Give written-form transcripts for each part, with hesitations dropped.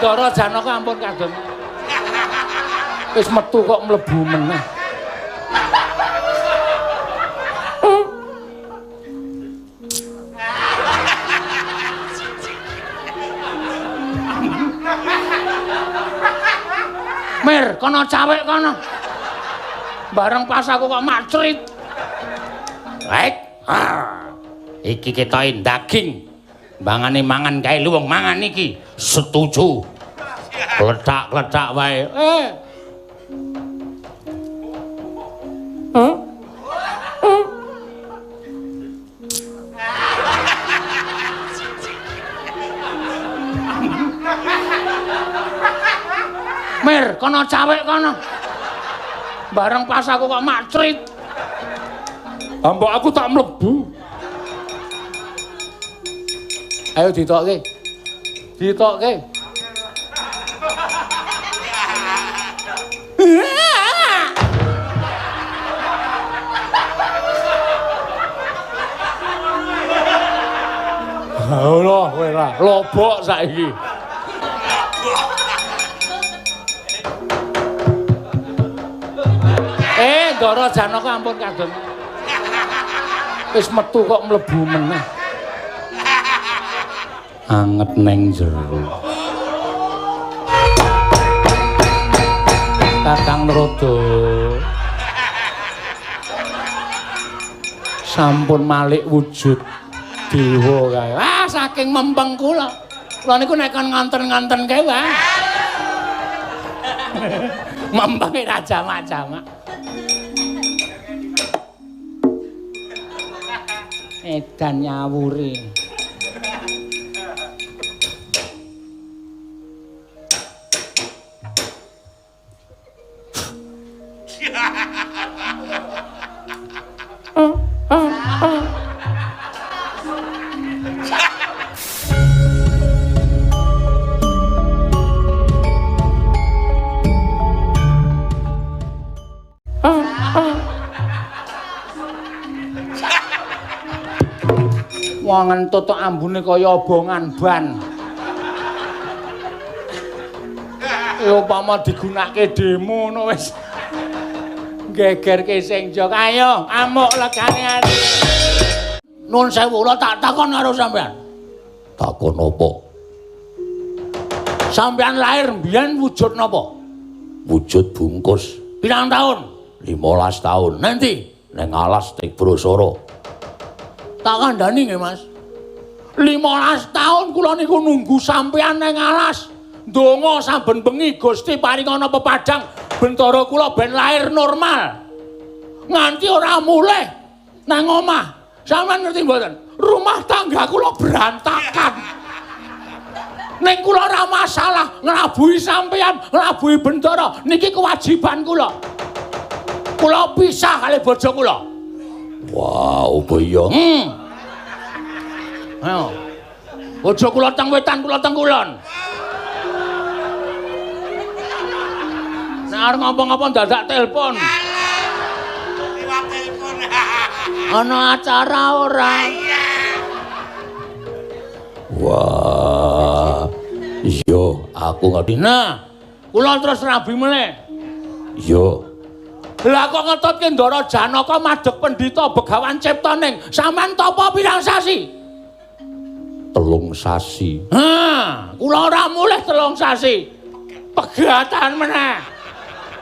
Ndara Janaka ampun kadon. Wis metu kok mlebu meneh. Mir, kono cawek kono. Bareng pas aku kok macrit. Baik. Ah. Iki ketoke daging. Bangane mangan kae lu wong mangan iki. Setuju. Kletak-kletak wae. Eh. Huh? Mir, kono cawek kono. Bareng pas aku kok macrit. Mbok aku tak mlebu. Ayo ditokke. Ditokke. Allah, kowe ra lobok saiki. Ndara Janaka ampun kadon. Wis metu kok mlebu meneh. Anget neng jero. Kakang Naroda. Sampun malik wujud dewa kae. Ah, saking mempeng kula. Kula niku nek kon ngonten-ngonten kae wae. Mempenge ra jamak-jamak. Edan nyawure. Wong ngentut tok ambune kaya obongan ban. Ya upama digunakake demo ngono wis gegerke sing jog. Ayo amuk legane ati. Nuwun sewu kula tak takon karo sampean. Takon apa? Sampean lahir mbiyen wujud napa? Wujud bungkus. Pirang taun? 15 taun. Nanti neng alas Tibrosara. Tak kandhani nggih, Mas. 15 taun kula niku nunggu sampean neng alas. Ndonga saben bengi Gusti paringana pepadang bentara kula ben lahir normal. Nganti ora mulih nang omah. Sampeyan ngerti mboten? Rumah tangga kula berantakan. Ning kula ora masalah nglabuhi sampeyan, nglabuhi bentara niki kewajiban kula. Kula pisah kali bojo kula. Wah, opo iya? Ayo. Bojo kula teng wetan, kula teng kulon. Nek arep ngomong-ngomong dadak telepon. Liwat telepon. Ana acara ora? Wah. Iya, aku ngerti. Nah, kula terus rabi meneh. Iya. Lah kok ngetutke Ndara Janaka madheg pendhita Begawan Ciptaning. Sampeyan tapa pirang sasi? 3 sasi. Ha, kula ora mulih 3 sasi. Pegatan meneh.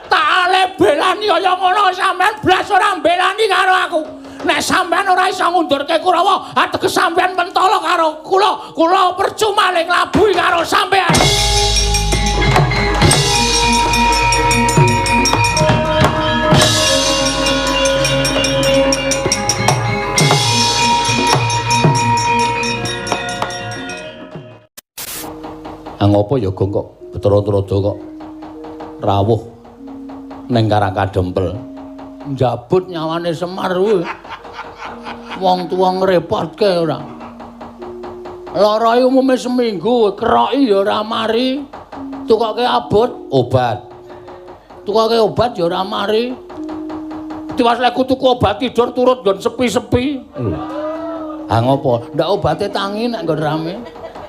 Tak ale belani kaya ngono sampeyan blas ora mbelani karo aku. Nek sampeyan ora iso ngundurke Kurawa, ateges sampeyan mentala karo kula. Kula percuma le nglabuhi karo sampeyan. Ngopo ya Gong kok Bathara Narada kok rawuh ning Karang Kadempel. Njabut nyawane Semar kuwi. Wong tuwa ngrepotke ora. Lara umume seminggu, keroki ya ora mari. Tukoke abot obat. Tukoke obat ya ora mari. Tiwas lek tuku obat tidur turut nggon sepi-sepi. Ha ngopo? Ndak obate tangi nek nggon rame.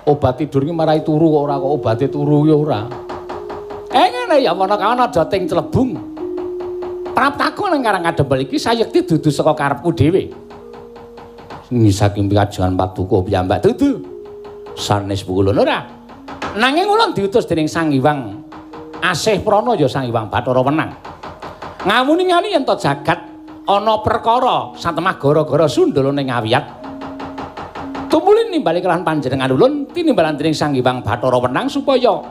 Obat tidur iki marai turu kok ora kok obate turu ya ora. Ngene ya ana kawan aja ting clebung. Praptaku nang Karang Kadempel iki sayekti dudu saka karepku dhewe. Saking pikajengan paduka piyambak dudu. Sanes pukulun ora. Nanging ulun diutus dening Sang Hyang Asih Prana ya Sang Hyang Bathara Wenang. Ngawuni-ngani yen to jagat ana perkara satemah gara-gara sundhala ning awiyat. Tumuli nimbali kelawan panjenengan ulun tinimbalan dening Sang Hyang Bathara Wenang supaya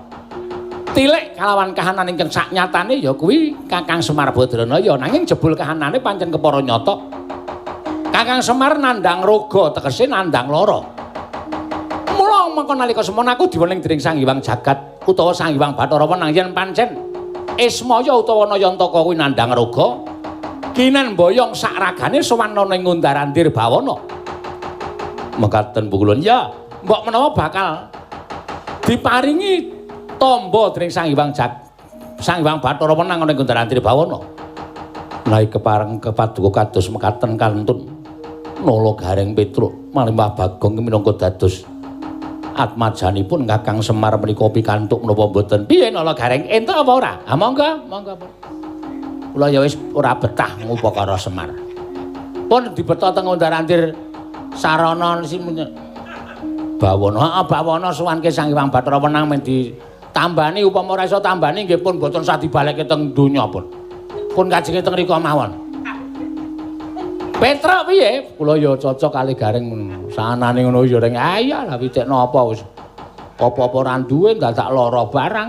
tilik kalawan kahanan ingkang saknyatane ya kuwi Kakang Semar Badranaya, nanging jebul kahanane pancen kepara nyata. Kakang Semar nandhang roga, tegese nandhang lara. Mula mengko nalika semono aku diwening dening Sang Hyang Jagat utawa Sang Hyang Bathara Wenang yen pancen Ismaya utawa Nayantaka kuwi nandhang roga, kinen boyong sak ragane sowan ana ing Undar-andir Bawana. Mekaten pukulun ya, mbok menawa bakal diparingi tombo dening Sang Hyang Sang Hyang Bathara Wenang ana ing Undar-andir Bawana. Naik kepareng kepaduka kados mekaten kantun Nala Gareng Petruk malimpah Bagong minangka dados atmajanipun Kakang Semar menika pikantuk menapa mboten? Piye Nala Gareng entuk apa ora? Ah monggo, monggo. Kula ya wis ora betah ngupakara Semar. Pun dibeta teng Undar-andir sarana Bawana. Heeh, Bawana sowanke Sang Hyang Bathara Wenang men ditambani, upama ora iso tambani nggih pun mboten sah dibalekke teng donya pun. Pun kajenge teng mriku mawon. Petruk piye? Kula ya cocok kali Gareng ngono. Sanane ngono ya reng. Ah iya lah pitik napa wis. Apa-apa ora duwe dadak lara barang,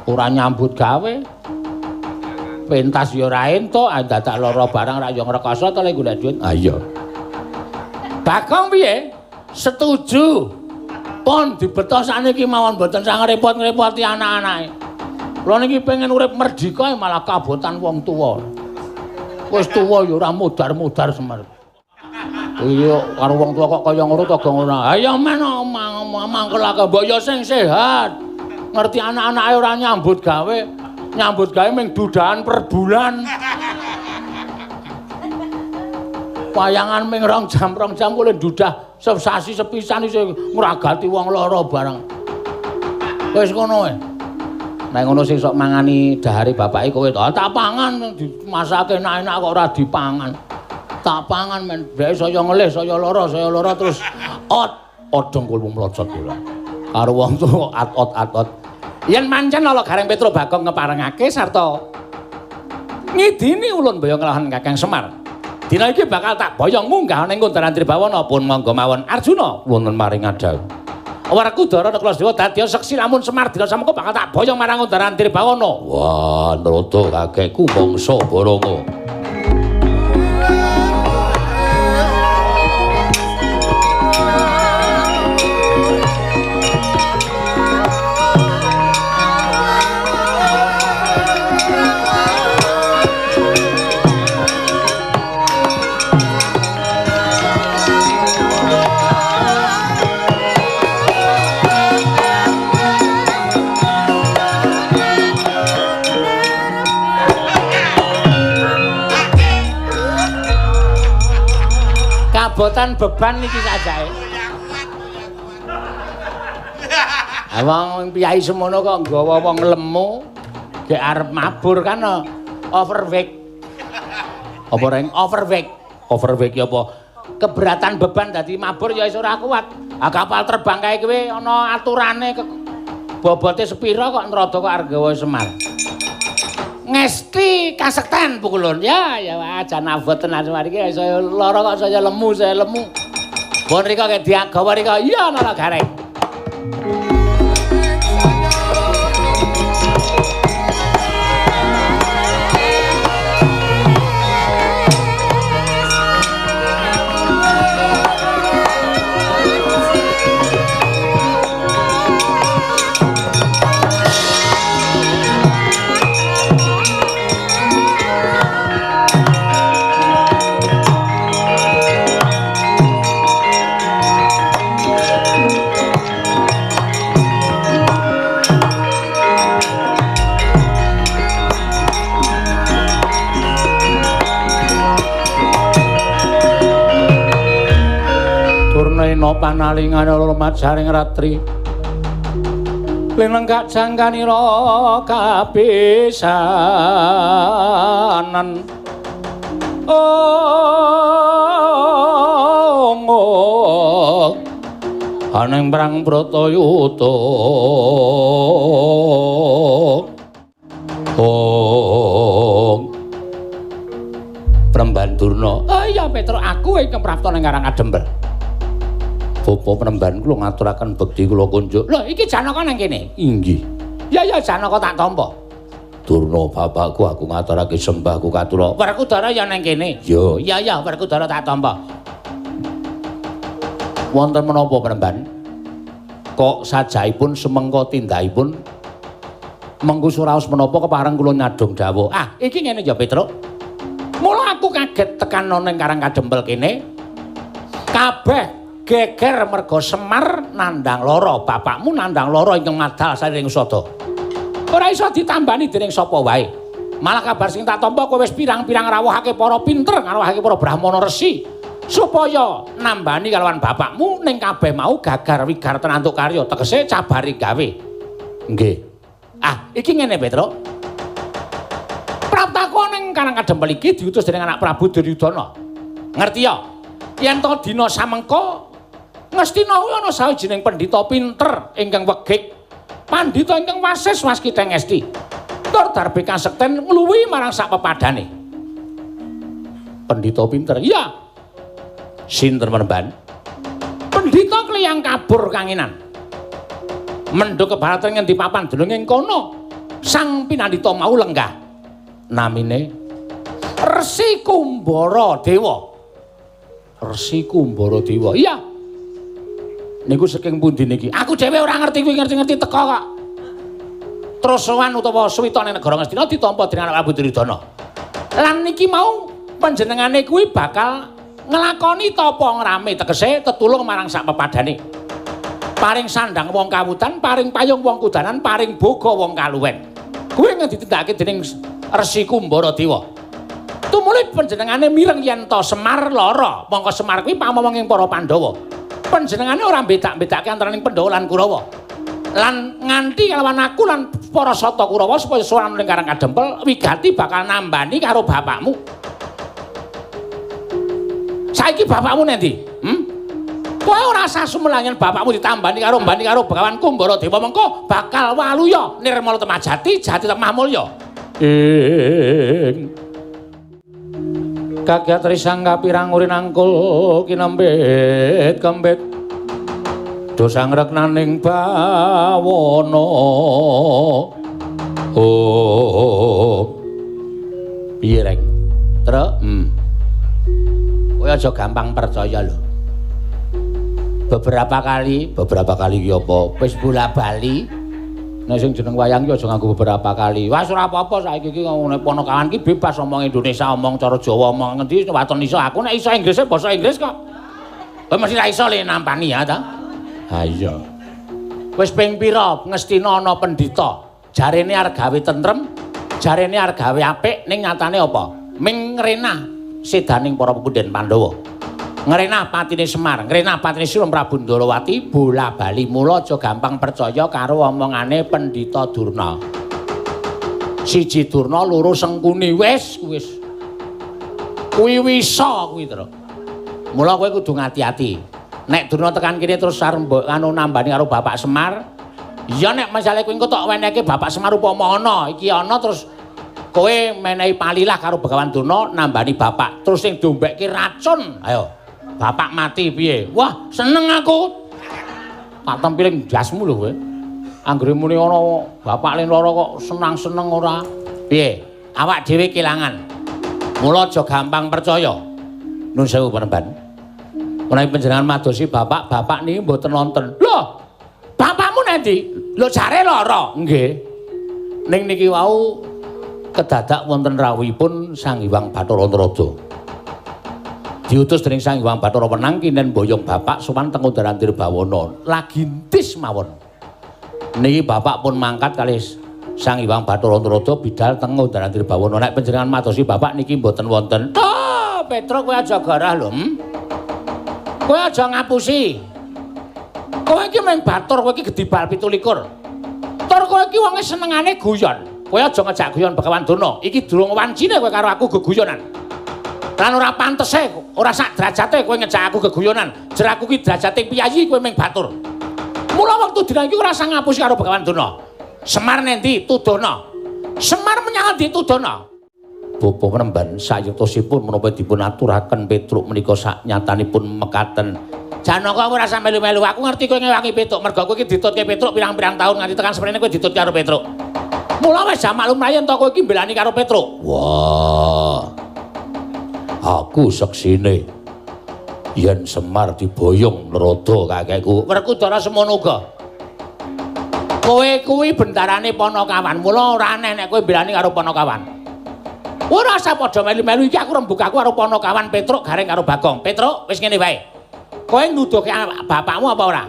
ora nyambut gawe. Pentas ya ora entuk, dadak lara barang ra ya ngrekoso to lek golek duit. Ah iya. Bagong piye? Setuju. Pun dibeto sakniki mawon mboten sang repot-ngrepoti anak-anake. Kula niki pengen urip merdika malah kabotan wong tuwa. Wis tuwa ya ora mudar-mudar Semar. Iya karo wong tuwa kok kaya ngono to gong ora. Ayo men mangkelake mbok ya sing sehat. Ngerti anak-anake ora nyambut gawe, nyambut gawe ming dudahan per bulan. Wayangan ming 2 jam, 2 jam kuwi dudah sesasi sepisan isih ngragati wong lara barang. Wis ngono wae. Nek ngono sing sok mangani dahare bapake kowe to, tak pangan dimasake enak-enak kok ora dipangan. Tak pangan men dhek saya ngelih, saya lara terus ot odong kulmu mlocot kula. Karo wong tuwa at-ot-at-ot. Yen pancen Nala Gareng Petruk Bagong ngeparengake sarta ngidini ulun boyong kelawan Kakang Semar. Dina iki bakal tak boyong munggah ning Undar-andir Bawana pun monggo mawon Arjuna wonten maring adhawuh. Werkudara Nakula Sadewa dadi seksi lamun Semar dina samengko bakal tak boyong marang Undar-andir Bawana. Wah, nrata kakekku mangsa Baronga. Kabotan beban iki sajae. Wong piyai semono kok nggawa wong lemu, gek arep mabur kan overweight. Apa reng overweight? Overweight ya apa? Keberatan beban dadi mabur ya iso ora kuat. Ah kapal terbang kae kuwi ana aturane bobote sepira kok nrada kok arep nggawa Semar. Ngesti kasekten pukulun ya ya aja nabot tenan Semar iki saya lara kok saya lemu saya lemu. Bon rika kek diagawa rika iya Nala Gareng. Panalingane lemat saring ratri. Linenggak jangkanira kapisanan. Oh, aning perang Bratayuda. Oh, Premban Durna. Oh iya Petro, aku ingkang prapta ning Karang Kadempel. Bapa Premban kula ngaturaken bekti kula kunjuk. Lho iki Janaka nang kene? Inggih. Ya ya Janaka tak tampa. Durna bapakku aku ngaturake sembahku katura. Werkudara ya nang kene. Yo, iya ya Werkudara tak tampa. Wonten menapa Premban? Kok sajaipun semengka tindakipun mengku suraos menapa kepareng kula nyadhong dawuh. Ah, iki ngene ya Petruk. Mula aku kaget tekan ning Karang Kadempel kene. Kabeh geger merga Semar nandhang lara, bapakmu nandhang lara ingkang madal saring usada. Ora iso ditambani dening sapa wae. Malah kabar sing tak tampa kowe wis pirang-pirang rawuhake para pinter, ngrawuhake para brahmana resi supaya nambani kalawan bapakmu ning kabeh mau gagar wigar tenantuk karya, tegese cabari gawe. Nggih. Ah, iki ngene Petruk. Praptaku ning Karang Kadempel iki diutus dening anak Prabu Duryudana. Ngerti ya? Yen to dina samengko Ngastina kuwi ana sawijining pendhita pinter ingkang wegik. Pandhita ingkang wasis waskita ngesti. Tur darbe kasekten ngluwihi marang sak pepadane. Pendhita pinter. Iya. Sinten Premban? Pendhita kliyang kabur kanginan. Mendhuk kebaratan ngendi papan dununge ing kono. Sang pinandhita mau lenggah. Namine Resi Kumbara Dewa. Resi Kumbara Dewa. Iya. Niku saking pundi niki? Aku dhewe ora ngerti kuwi, ngerti-ngerti teka kok. Terus sowan utawa suwita ning negara Ngastina ditampa dening anak Prabu Duryudana. Lan niki mau panjenengane kuwi bakal nglakoni tapa ngrame, tegese tetulung marang sak pepadane. Paring sandang wong kawudan, paring payung wong kudanan, paring boga wong kaluwen. Kuwi ditindakake dening Resi Kumbara Dewa. Tumuli panjenengane mireng yen to Semar lara, mongko Semar kuwi pamomong ing para Pandhawa. Panjenengane ora bedak-bedake antaraning Pandhawa lan Kurawa. Lan nganti kalawan aku lan para sata Kurawa supaya sowan ning Karang Kadempel wigati bakal nambani karo bapakmu. Saiki bapakmu nendi? Hmm? Kowe ora usah sumelang yen bapakmu ditambani karo mbani karo Begawan Kumbara Dewa mengko bakal waluya nirmala temajati jati temah mulya. Ing kagyat risang kapirang urin angkul kinembit kembit dosa ngreknaning bawana. Oh piye reng? Truk? Kowe aja gampang percaya lho. Beberapa kali ki apa? Wis bola-bali. Nek sing jeneng wayang ki aja nganggo beberapa kali. Wah ora apa-apa saiki iki nek ponokawan ki bebas omong Indonesia, omong cara Jawa, omong ngendi waton iso. Aku nek iso Inggrise basa Inggris kok. Kowe mesti ra iso le nampani ya ta? Ha iya. Wis ping pira Ngastina ana pendhita. Jarene arep gawe tentrem, jarene arep gawe apik, ning nyatane apa? Ming ngrenah sedaning para pepundhen Pandhawa. Ngrenah patine Semar, ngrenah patine Sri Prabu Ndorowati bola-bali. Mula aja gampang percaya karo omongane Pendhita Durna. Siji Durna, loro Sengkuni, wis wis. Kuwi wisa kuwi, Tru. Mula kowe kudu ngati-ati. Nek Durna tekan kene terus arep mbok anu nambani karo Bapak Semar, ya nek misale kowe engko tok wenehke Bapak Semar upama ana, iki ana terus kowe menehi palilah karo Begawan Durna nambani bapak, terus sing diombekke racun. Ayo. Bapak mati piye? Wah, seneng aku. Tak tempiling ndasmu lho kowe. Anggere muni ana bapak len lara kok senang-seneng ora. Piye? Awak dhewe kelangan. Mula aja gampang percaya. Nun sewu Panemban. Menawi panjenengan madosi bapak, bapak niki mboten nonton. Lho, bapakmu nendi? Lho jare lara. Nggih. Ning niki wau kedadak wonten rawuhipun Sang Hyang Bathara Antarada. Diutus dening Sang Hyang Bathara Wenang kinen boyong bapak sowan teng Undaran Dirbawana. Lagi entis mawon. Niki bapak pun mangkat kalih Sang Hyang Bathara Antarada bidal teng Undaran Dirbawana. Nek panjenengan madosi bapak niki mboten wonten. Oh, Petruk kowe aja garah lho. Kowe aja ngapusi. Kowe iki mung batur, kowe iki gedhi bal 27. Tur kowe iki wonge senengane guyon. Kowe aja ngejak guyon Begawan Durna. Iki durung wancine kowe karo aku geguyonan. Lan ora pantese, ora sak derajate kowe ngejak aku geguyonan. Jer aku ki derajate piyayi kowe ming batur. Mula wektu dina iki ora usah ngapusi karo Begawan Durna. Semar nendi tudohna. Semar menyang endi tudohna. Bapa Penemban sayuktosipun menapa dipun aturaken Petruk menika saknyatanipun mekaten. Janaka ora usah melu-melu, aku ngerti kowe ngewangi Petruk, mergo kowe iki ditutke Petruk pirang-pirang taun nganti tekan semene kowe ditutke karo Petruk. Mula wis maklum yen to kowe iki mbelani karo Petruk. Wah. Aku seksine yen Semar diboyong Narada kakekku. Werkudara semono uga. Kowe kuwi bendarane Panakawan, mula ora aneh nek kowe mbelani karo Panakawan. Ora usah padha melu-melu iki aku rembug aku karo Panakawan Petruk Gareng karo Bagong. Petruk wis ngene wae. Kowe nuduhke bapakmu apa ora?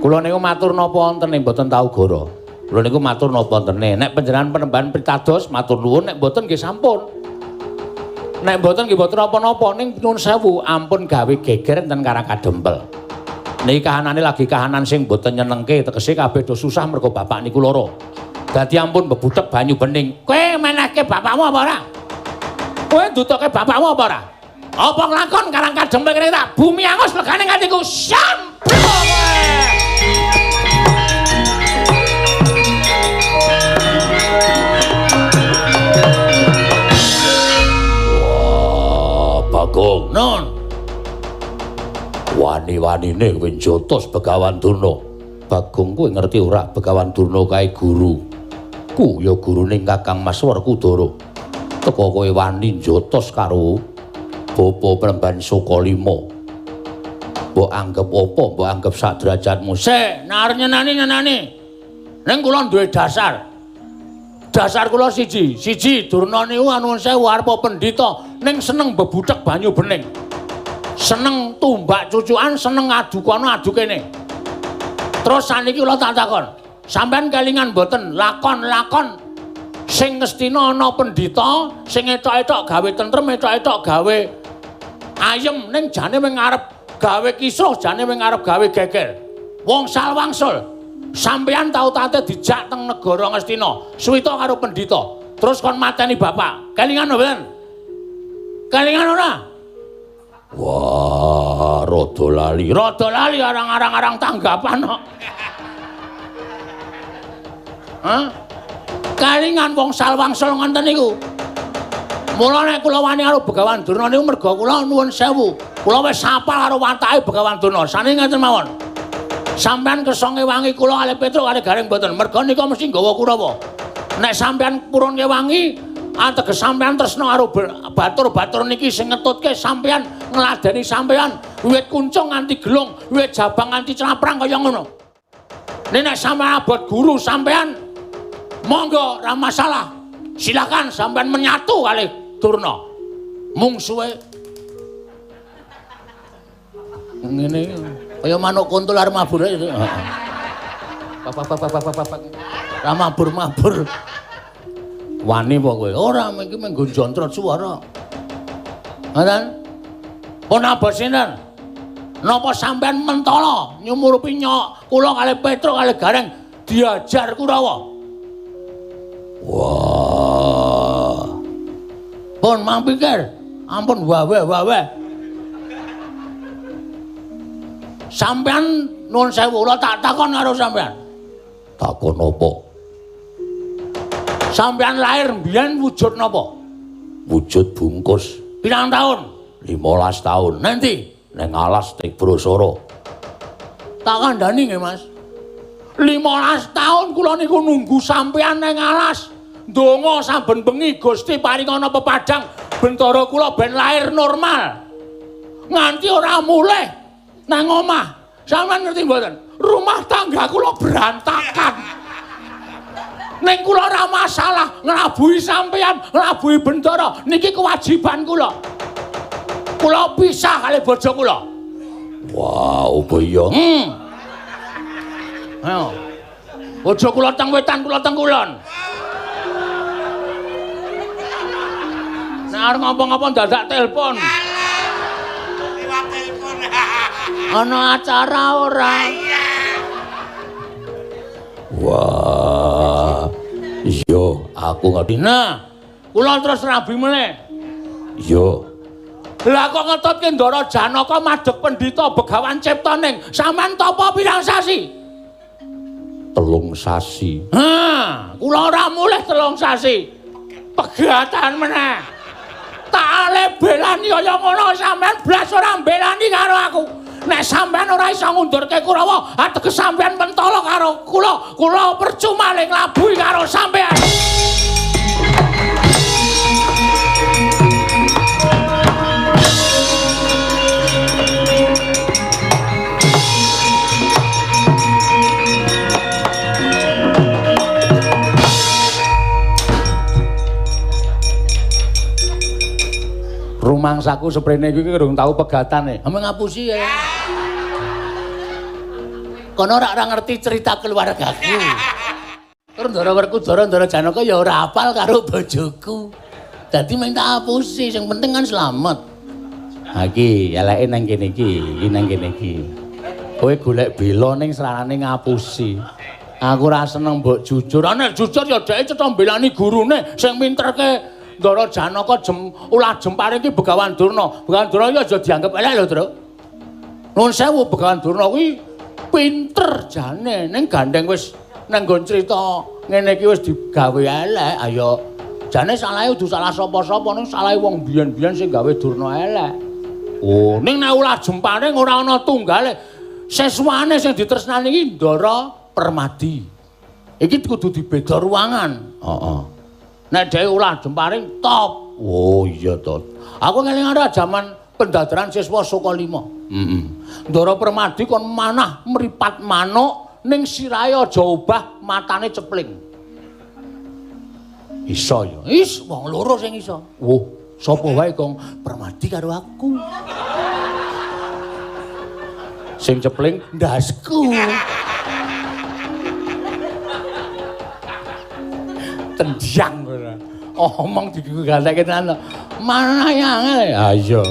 Kula niku matur napa wontene mboten tau goro. Kula niku matur napa wontene. Nek panjenengan Penemban pitados matur nuwun, nek mboten nggih sampun. Nek mboten nggih mboten napa-napa, ning nuwun sewu ampun gawe geger enten Karang Kadempel. Niki kahanane lagi kahanan sing mboten nyenengke, tegese kabeh do susah mergo bapak niku lara. Dadi ampun bebutek banyu bening. Kowe menehke bapakmu apa ora? Kowe ndutoke bapakmu apa ora? Apa nglakon Karang Kadempel kene tak bumi angus legane atiku. Sampun kowe. Wah, Bagong non. Wani-wanine kowe njotos Begawan Durna. Bagong kowe ngerti ora Begawan Durna kae guru. Ku ya gurune Kakang Mas Werkudara. Teko kowe wani njotos karo Bapa Penemban Sukalima. Mbok anggep apa? Mbok anggep sak derajatmu. Sik, nek arep nyenani-nyenani. Ning kula duwe dasar. Dasar kula siji, siji Durna niku anuwun sewu arep pendhita ning seneng bebutek banyu bening. Seneng tumbak cucukan, seneng adu kono adu kene. Terus saniki kula tak takon, sampean kelingan mboten lakon-lakon sing Ngastina ana pendhita sing etok-etok gawe tentrem, etok-etok gawe ayem ning jane wing arep gawe kisruh, jane wing arep gawe geger. Wong salwangsul sampean tau tate dijak teng negara Ngastina, suwita karo pendhita, terus kon mateni bapak. Kelingan mboten? Kelingan ora? Wah, rada lali. Rada lali arang-arang tanggapan kok. Hah? Kelingan wong salwangsul ngoten niku. Mula nek kula wani karo Begawan Durna niku merga kula nuwun sewu. Kula wis apal karo watake Begawan Durna. Sane ngeten mawon. Sampeyan kersa ngewangi kula kalih Petruk kalih Gareng mboten. Merga nika mesti nggawa Kurawa. Nek sampeyan purun ngewangi, ateges sampeyan tresna karo batur-batur niki sing ngetutke sampeyan, ngladeni sampeyan wiwit kuncung nganti gelung, wiwit jabang nganti claprang kaya ngono. Nek sampeyan abot guru sampeyan monggo ora masalah. Silakan sampeyan menyatu kalih Durna. Mungsuhe ngene kaya manuk kuntul arep mabur. Heeh. Pak. Ra mabur-mabur. Wani apa kowe? Ora, iki mung jontrot suara. Ngoten. Pun abot sinten? Napa sampean mentala nyumurupi nyok kula kalih Petruk kalih Gareng diajar Kurawa? Wah. Pun mang pikir, ampun wawe-wawe. Sampean nuwun sewu kula tak takon karo sampean. Takon apa? Sampean lahir mbiyen wujud napa? Wujud bungkus. Pirang taun? 15 taun. Nanti neng alas Tibrosara. Tak kandhani nggih, Mas. 15 taun kula niku nunggu sampean neng alas. Ndonga saben bengi Gusti paringana pepadang bentara kula ben lahir normal. Nganti ora mulih nang omah. Sampeyan ngerti mboten? Rumah tangga kula berantakan. Ning kula ora masalah nglabuhi sampeyan, nglabuhi bentara niki kewajiban kula. Kula pisah kalih bojo kula. Wah, opo iya? Ayo. Bojo kula teng wetan, kula teng kulon. Nek arep ngopo-ngopo dadak telepon. Liwat telepon. Ana acara ora? Wah. Iya, aku ngerti. Nah, kula terus rabi meneh. Iya. Lah kok ngetutke Ndara Janaka madheg pendhita Begawan Ciptaning. Sampeyan tapa pirang sasi? 3 sasi. Ha, kula ora mulih 3 sasi. Pegatan meneh. Tak ale belani kaya ngono sampeyan blas ora mbelani karo aku. Nek sampeyan ora iso ngundurke Kurawa, ateges sampeyan mentala karo kula. Kula percuma le nglabuhi karo sampeyan. Rumangsaku seprene iki durung tau pegatane. Ame ngapusi ya. Kono ora ngerti cerita keluargaku. Terus Ndara Werkudara Ndara Janaka ya ora hafal karo bojoku. Dadi mung tak apusi, sing penting kan slamet. Ha iki eleke nang kene iki, iki nang kene iki. Kowe golek bela ning sarane ngapusi. Aku ora seneng mbok jujur. Nek jujur ya dheke cetha mbelani gurune sing minterke Ndara Janaka ulah jempare iki Begawan Durna. Begawan Durna iki aja dianggep elek lho, Truk. Nuwun sewu, Begawan Durna kuwi pinter jane, ning gandeng wis nang nggon crita ngene iki wis digawe elek. Ayo jane salahe kudu salah sapa-sapa, ning salahe wong biyen-biyen sing gawe Durna elek. Oh, ning nek ulah jempare ora ana tunggale. Seswane sing ditresnani iki Ndara Permadi. Iki kudu dibeda ruangan. Heeh. Nek dhewe ulah jemparing top. Oh iya to. Aku ngeling ora jaman pendadaran siswa Saka 5. Heeh. Ndara Permadi kon manah mripat manuk ning sirahe aja obah, matane cepling. Iso ya. Is wong loro sing iso. Wah, sapa wae Kong? Permadi karo aku. Sing cepling ndasku. Tendang ora. Omong digatekke tenan to. Manah angel. Ha iya.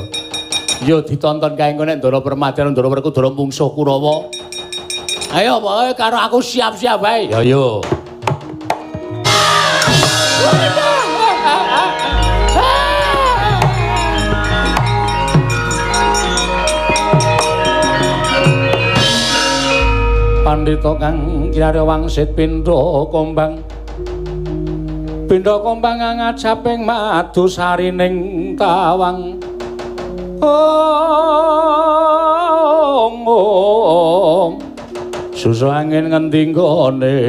Yo ditonton kae engko nek Ndara Permadi karo Ndara Werkudara mungsuh Kurawa. Ayo pokoke karo aku siap-siap wae. Ya yo. Pandhita kang kinarya wangsit pindha kombang. Pindha kombang ngajaping madu sarining tawang. Ong ong. Susu angin ngendi nggone.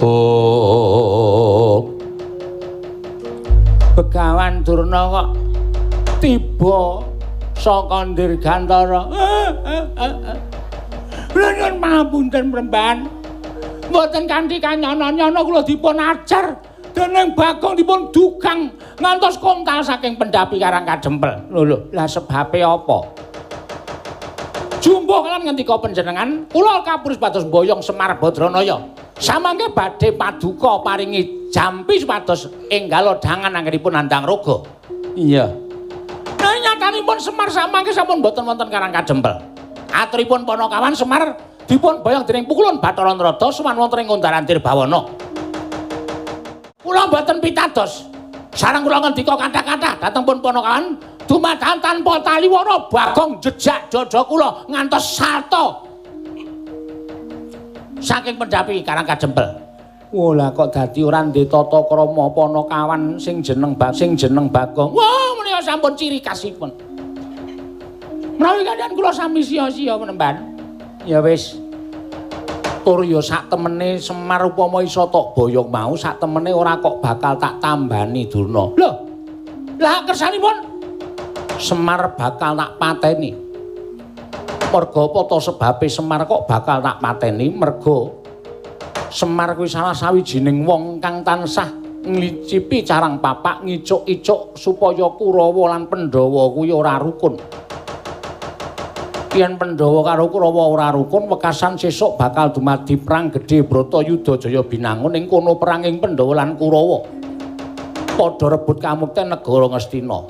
Oh. Begawan Durna kok tiba saka Dirgantara. Kula nyuwun pangapunten Premban. Mboten kanthi kanyana-nyana kula dipun ajar dening Bagong dipun dugang ngantos kontal saking pendhapi Karang Kadempel. Lho lho, lah sebabe apa? Jumbuh lan ngendika panjenengan, kula kapurus pados mboyong Semar Badranaya. Samangke badhe paduka paringi jampi supados enggal dangan anggenipun nandhang raga. Iya. Nah nyatanipun Semar samangke sampun mboten wonten Karang Kadempel. Aturipun Panakawan Semar dipun boyong dening Pukulun Bathara Narada sowan wonten ing Kondaran Dirbawana. Kula mboten pitados. Sareng kula ngendika kathah-kathah dhateng pun Panakawan dumadakan tanpa taliwara Bagong jejak dada kula ngantos salta saking pendhapi Karang Kadempel. Wah lah kok dadi ora ndek tata krama Panakawan sing jeneng Bagong. Wah menika sampun ciri khasipun. Menawi kaliyan kula sami sia-sia menemban. Ya wis. Tur ya sak temene Semar upama iso tok boyong mau sak temene ora kok bakal tak tambani Durna. Lho. Lah kersanipun Semar bakal tak pateni. Merga apa to sebabe Semar kok bakal tak pateni? Merga Semar kuwi salah sawijining wong kang tansah nglicipi carang papak ngicuk-icuk supaya Kurawa lan Pandhawa kuwi ora rukun. Yen Pandhawa karo Kurawa ora rukun, wekasan sesuk bakal dumadi perang gedhe Bratayuda Jaya Binangun ing kono perang ing Pandhawa lan Kurawa. Padha rebut kamukten negara Ngastina.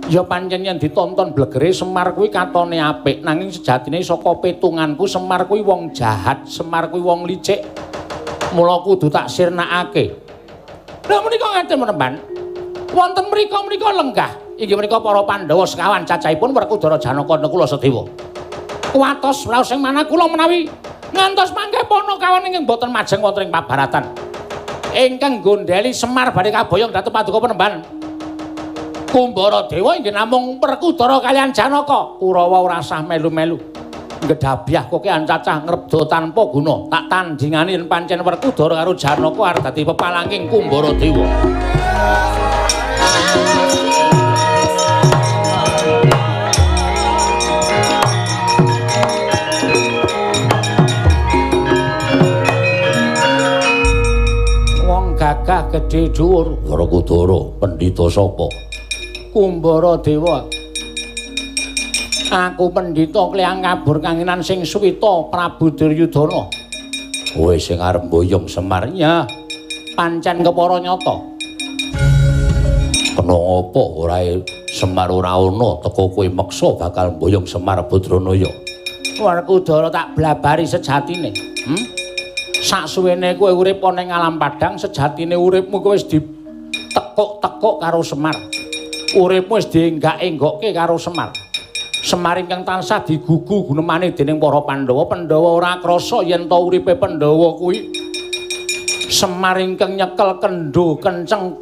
Ya pancen yen ditonton blegere Semar kuwi katone apik, nanging sejatine saka petunganku Semar kuwi wong jahat, Semar kuwi wong licik. Mula kudu tak sirnakake. Lha menika ngaten Penemban. Wonten mriku menika lenggah inggih menika para Pandhawa sekawan cacahipun Werkudara, Janaka, Nakula, Sadewa. Kuwatos raos ing manah kula menawi ngantos mangke Panakawan ingkang boten majeng wonten ing pabaratan. Ingkang gondeli Semar badhe kaboyong dhateng Paduka Penemban Kumbara Dewa inggih namung Werkudara kaliyan Janaka. Kurawa ora sah melu-melu. Ngedhabyah kokean cacah ngrebda tanpa guna. Tak tandingani yen pancen Werkudara karo Janaka arep dadi pepalangking Kumbara Dewa. Wong gagah gedhe dhuwur. Werkudara pendhita sapa? Kumbara Dewa. Aku pendhita kliyang kabur kanginan sing suwita Prabu Duryudana. Kowe sing arep mboyong Semar? Ya, pancen kepara nyata. Kena apa ora Semar ora ana teko kowe meksa bakal mboyong Semar Badranaya. Werkudara tak blabari sejatine. Saksuwene kowe urip ana ing alam padhang, sejatine uripmu kowe wis ditekuk-tekuk karo Semar. Uripmu wis dienggak-enggokke karo Semar. Semar ingkang tansah digugu gunemane dening para Pandhawa. Pandhawa ora krasa yen ta uripe Pandhawa kuwi Semar ingkang nyekel kendho kenceng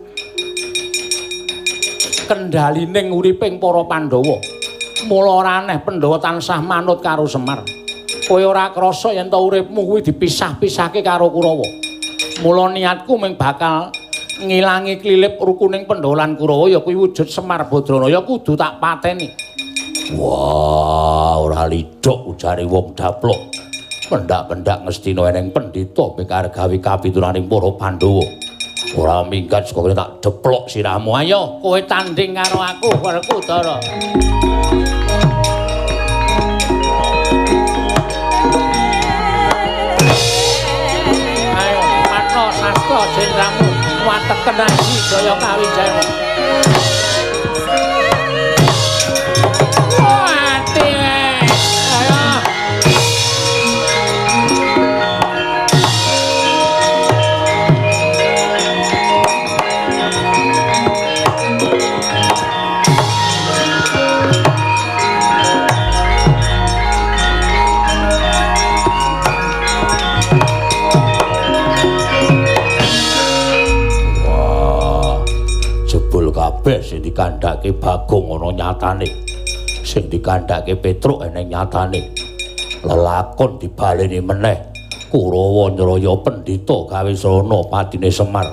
kendhalining uriping para Pandhawa. Mula ora aneh Pandhawa tansah manut karo Semar. Kowe ora krasa yen ta uripmu kuwi dipisah-pisahke karo Kurawa. Mula niatku mung bakal ngilangi klilip rukuning Pandhawa lan Kurawa ya kuwi wujud Semar Badranaya kudu tak pateni. Wah, ora lidhok ujare wong daplok. Pendak-pendak ngestina eneng pendhita mikar gawe kapituraning para Pandhawa. Ora minggat saka kene tak deplok sirahmu. Ayo kowe tanding karo aku Werkudara. Ayo patno sastra jendramu wateken aji jaya kawijaya. Kabeh sing dikandhake Bagong ana nyatane, sing dikandhake Petruk eneng nyatane. Lelakon dibaleni meneh. Kurawa nyraya pendhita gawe srana patine Semar.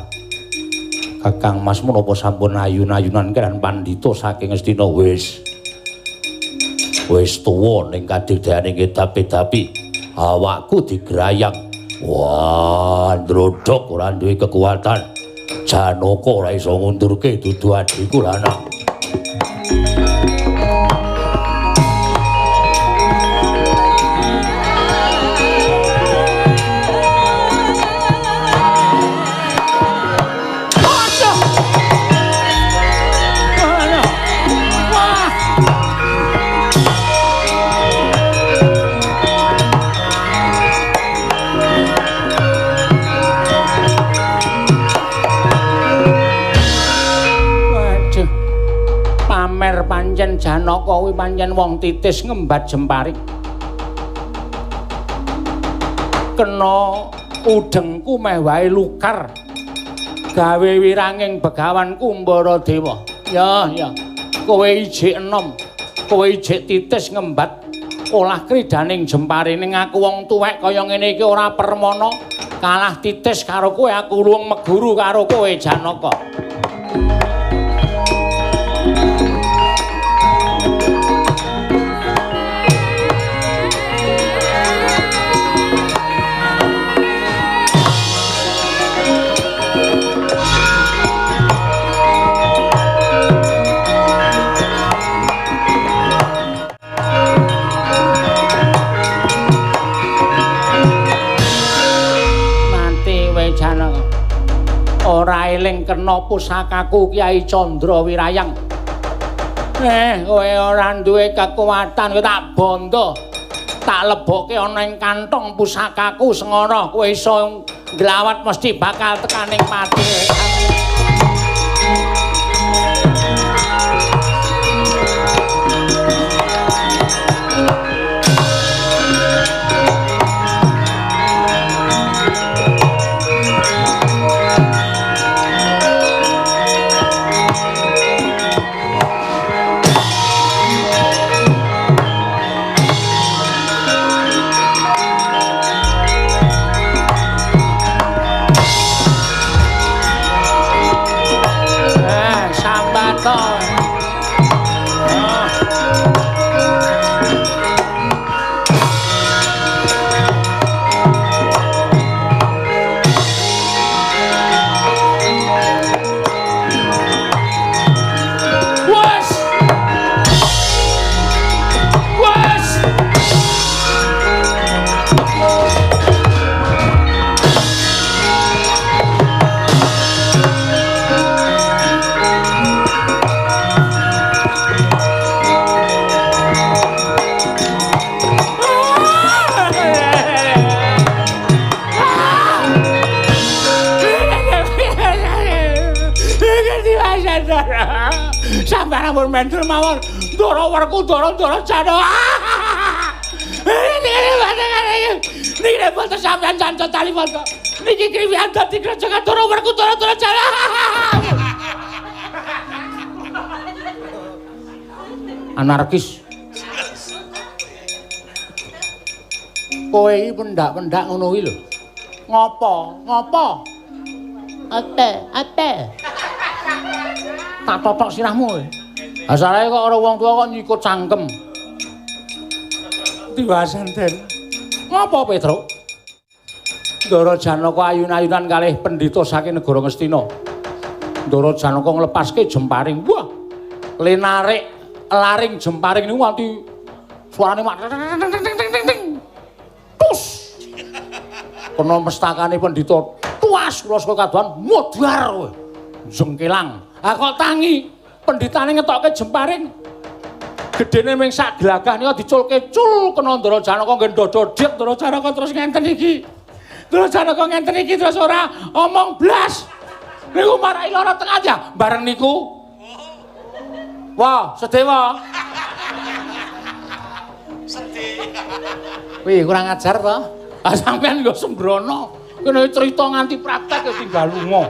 Kakang Mas menapa sampun ayun-ayunan kaliyan pandhita saking Ngastina? Wis. Wis tuwa ning kadigdayaning edapi-dapi. Awakku digrayang. Wah, ndrodhok ora duwe kekuatan. Janaka ora iso ngundurke dudu adhiku lanang. Pancen Janaka kuwi pancen wong titis ngembat jemparing. Kena udengku meh wae lukar. Gawe wiranging Begawan Kumbara Dewa. Ya, ya. Kowe ijik enom, kowe ijik titis ngembat olah kridaning jempare ning aku wong tuwek kaya ngene iki ora permana kalah titis karo kowe, aku luwung meguru karo kowe Janaka. Ora eling kena pusakaku Kyai Candra Wirayang. Kowe ora duwe kekuatan, kowe tak bondo. Tak lebokke ana ing kantong pusakaku sengara, kowe iso nglawat mesti bakal tekaning pati. Sampeyan ampun mendel mawon. Ndara Werkudara ndara Janaka. Niki nek boten sampeyan canca tali foto. Niki kriwian dadi grojogan Ndara Werkudara ndara Janaka. Anarkis. Kowe iki pendak-pendak ngono kuwi lho. Ngopo? Ngopo? Ate, ate. Tak totok sirahmu kowe. Asale kok ora wong tuwa kok nyikut cangkem. Diwasan, Den. Ngopo, Petruk? Ndara Janaka ayun-ayunan kalih pendhita saking negara Ngastina. Ndara Janaka nglepaske jemparing. Wah. Le narik laring jemparing niku nganti suarane mak ting. Tus. Kena mestakane pendhita. Tuas kula saka kadohan modar kowe. Jengkelang. Ah kok tangi pendhitane ngetokke jemparing. Gedene ming sak glagah nika diculke cul kena Ndara Janaka nggih ndodho dhek Ndara Janaka terus ngenten iki. Ndara Janaka ngenten iki terus ora omong blas. Niku marai lara tengah aja bareng niku. Wah, sedewa. Sedih. Wih, kurang ajar to. Ah sampean nggo sembrono. Kene cerita nganti praktek ya tinggal lunga.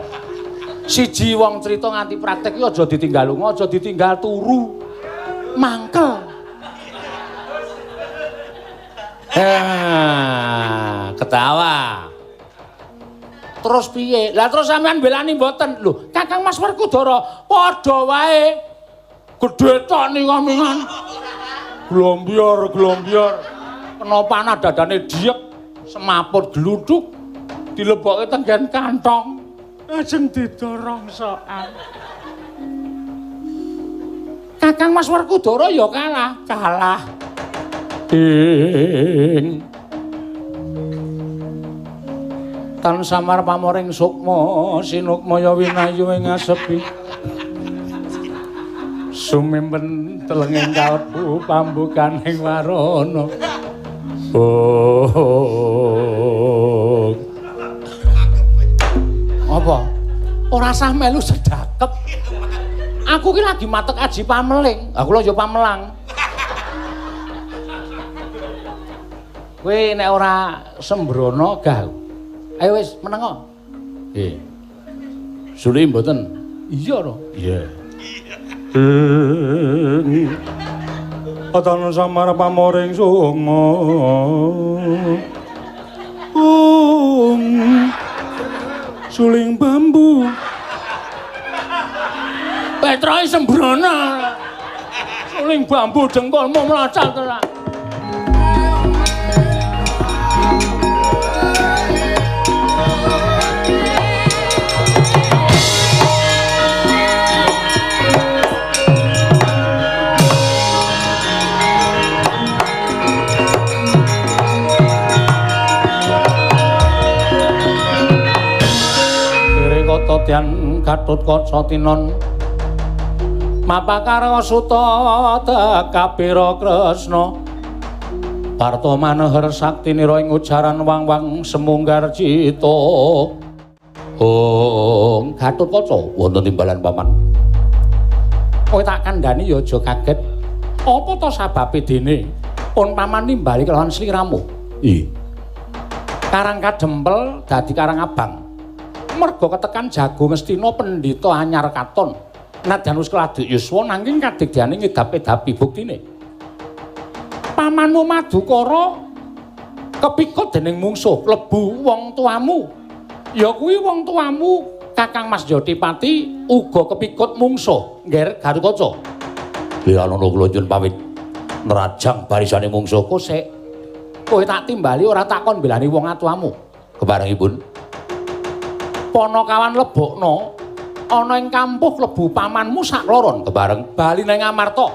Siji wong cerita nganti praktek iki aja ditinggal lunga, aja ditinggal turu. Mangkel. Ketawa. Terus piye? Lah terus sampean belani mboten? Lho, Kakang Mas Werkudara padha wae. Gedhe tok nika mingan. Glombior, glombior. Kena panah dadane diek, semaput gluduk. Dilebokke tenggen kantong. Ajeng didorong sokan. Kakang Mas Werkudara ya kalah, kalah. Ding. Tan samar pamoring sukma sinukmaya winayu ing asepi. Sumimpen telenging kalbu pambukaning warana. Oh. Apa? Ora sah melu sedakep. Aku ki lagi matek aji pameling. Aku lho ya pamelang. Kowe nek ora sembrono gah. Ayo wis menengo. Nggih. Suli mboten? Iya to. Iya. Patana samar pamoring sukma. Suling bambu. Petroke sembrono. Suling bambu dengkulmu mlacat ora. Tian Gatotkaca tinon Mapakara suta tekapira Kresna. Parta maneher saktinira ing ujaran wang-wang semunggar cita. Oh, Gatotkaca wonten timbalan paman. Kowe tak kandhani ya aja kaget. Apa to sababe dene pun paman nimbali kelawan sliramu? Ih. Karang kadempel dadi karang abang. Merga ketekan jago Ngastina pendhita anyar katon. Nadyan wis keladuk yuswa nanging kadigdayane ngedap-edapi buktine. Pamanmu Madukara kepikut dening mungsuh klebu wong tuamu. Ya kuwi wong tuamu Kakang Mas Jotipati uga kepikut mungsuh, Ngger Gatotkaca. Liranono kula nyuwun pamit nrajang barisane mungsuh kosek. Kowe tak timbali ora tak kon mbelani wong atuamu. Keparengipun Panakawan lebokno ana ing kampuh klebu pamanmu sakloron kebareng bali nang Amarta.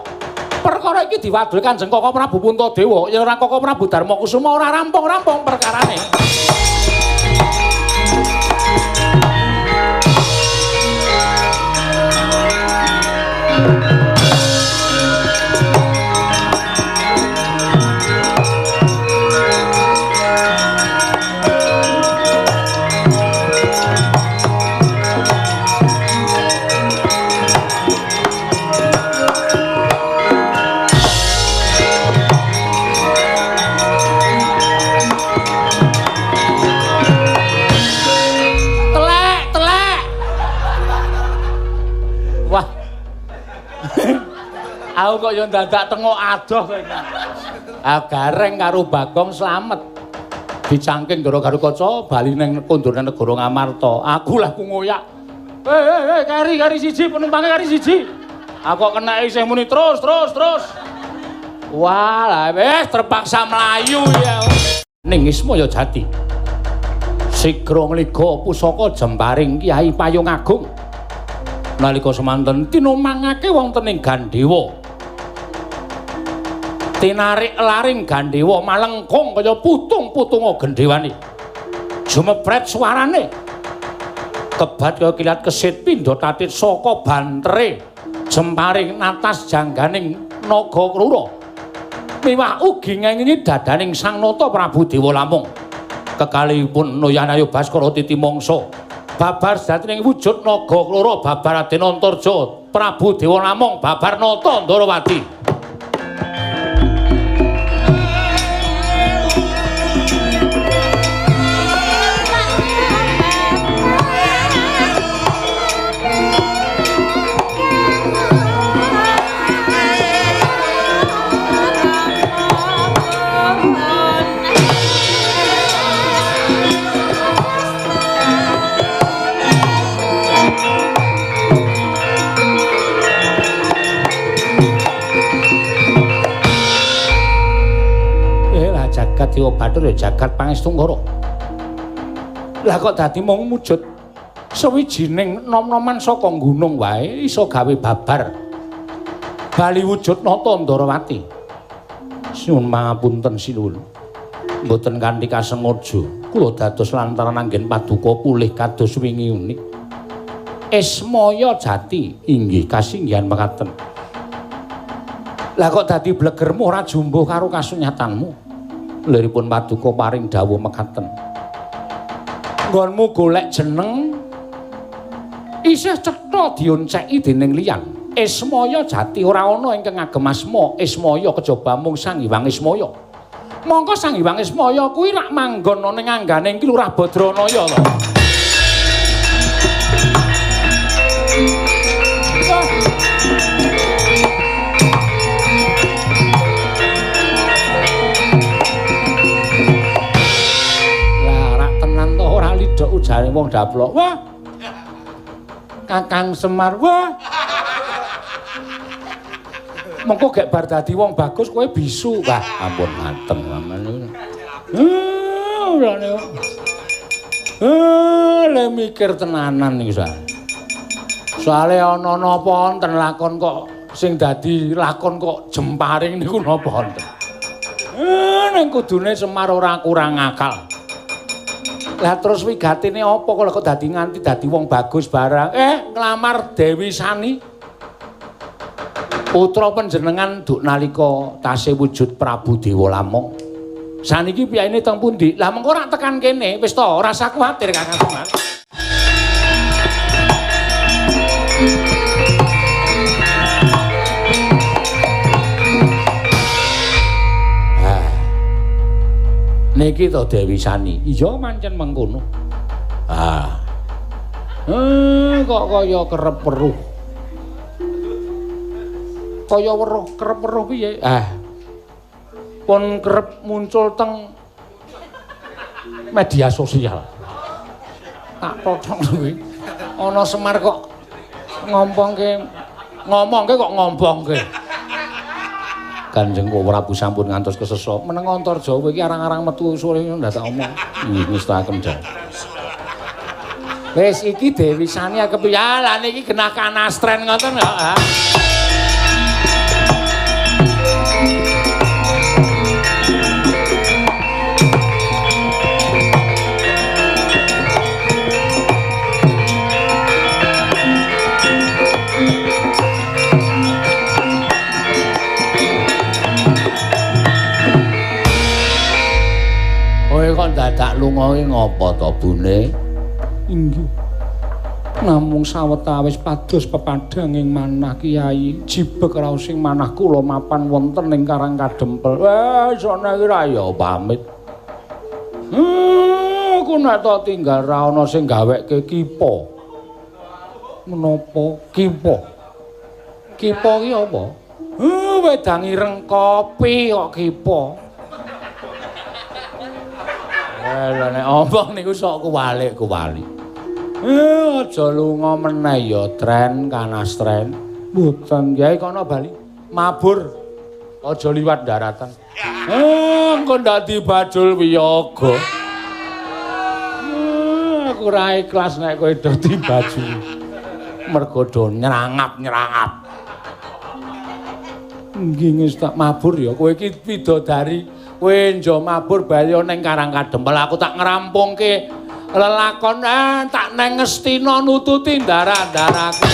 Perkara iki diwadul Kanjeng Kaka Prabu Puntadewa yen ora Kaka Prabu Darmakusuma ora rampung-rampung perkarane. Aku kok ya dadak tengok adoh kowe iki. Ah Gareng karo Bagong slamet. Dicangking Ndara Gatotkaca bali ning kondur nang negara Ngamarta. Aku lah ku ngoyak. Eh kari siji penumpange kari siji. Aku kok kena isih muni terus. Wah, lah wis terpaksa mlayu ya. Ning Ismaya Jati. Sigra ngliga pusaka jemparing Kyai Payung Agung. Nalika semanten tinumangake wonten ing Gandewa. Tinarik laring Gandewa malengkung kaya putung-putunga gendhewane. Jumepret suarane. Kebat kaya kilat kesit pindha tatit saka bantere jemparing natas jangganing naga krura. Miwah ugi ngengingi dadaning Sang Nata Prabu Dewa Lamung. Kekalihipun Noyanayu Baskara titi mangsa. Babar sejatining wujud naga kloro babar Raden Antarja Prabu Dewa Lamung babar Nata Ndarawati. Jagat Dewa Bathara ya jagat Pangestungkara. Lah kok dadi mung mujud sawijining nom-noman saka gunung wae iso gawe babar. Bali wujud Nata Ndarawati. Nyuwun pangapunten sinuwun. Mboten kanthi kasengaja kula dados lantaran anggen paduka pulih kados wingi unik. Ismaya Jati inggih kasinggihan mekaten. Lah kok dadi blegermu ora jumbuh karo kasunyatanmu? Liripun paduka paring dawuh mekaten. Nggonmu golek jeneng isih cetha dionceki dening liyan. Ismaya Jati ora ana ingkang ngagem asma Ismaya kejaba mung Sang Hyang Ismaya. Mongko Sang Hyang Ismaya kuwi rak manggon ana ing anggane Ki Lurah Badranaya to. Ujare wong daplok. Wah. Kakang Semar, wah. Mengko gek bar dadi wong bagus kowe bisu. Wah, ampun mateng sampean niku. Ora niku. Le mikir tenanan niku sa. Soale ana napa wonten lakon kok sing dadi lakon kok jemparing niku napa wonten. Ning kudune Semar ora kurang akal. Lah terus wigatine apa kok dadi nganti dadi wong bagus barang? Nglamar Dewi Sani. Putra panjenengan duk nalika tasih wujud Prabu Dewa Lamong. Saniki piyayine teng pundi? Lah mengko ora tekan kene, wis to, ora usah kuwatir Kakang Semar. Ah. Niki to Dewi Sani. Iya pancen mengkono. Ah. Kok kaya kerep weruh. Kaya weruh kerep weruh piye? Ah. Pun kerep muncul teng media sosial. Tak totong kuwi. Ana Semar kok ngompongke, ngomongke kok ngompongke. Kanjeng Prabu sampun ngantos kesesa. Meneng Antarja kowe iki arang-arang metu sore ndak tak omong. Nggih ngestaken jan. Wis iki Dewi Sani kepiye? Lah niki genah kanastren ngoten kok. Kowe kok dadak lunga iki ngopo to, Bune? Inggih. Namung sawetawis pados pepadhanging manah Kyai jibeg raosing manah kula mapan wonten ing Karang Kadempel. Weh, sone iki ra ya pamit. Aku nek tok tinggal ra ana sing gawekke kipa. Menapa kipa? Kipa ki apa? Wedang ireng kopi kok kipa. Lah nek omong niku sok kuwalik-kuwalik. Aja lunga meneh ya tren kanastren. Mboten, Kyai kono bali. Mabur. Aja liwat daratan. Engko ndak dibajul wiyaga. Aku ora ikhlas nek kowe do dibajul. Mergo do nyerangap-nyerangap. Nggih wis tak mabur ya. Kowe iki bidadari. Kowe njo mabur bali ning Karang Kadempel aku tak ngrampungke lelakon tak neng Ngastina nututi ndara-ndaraku.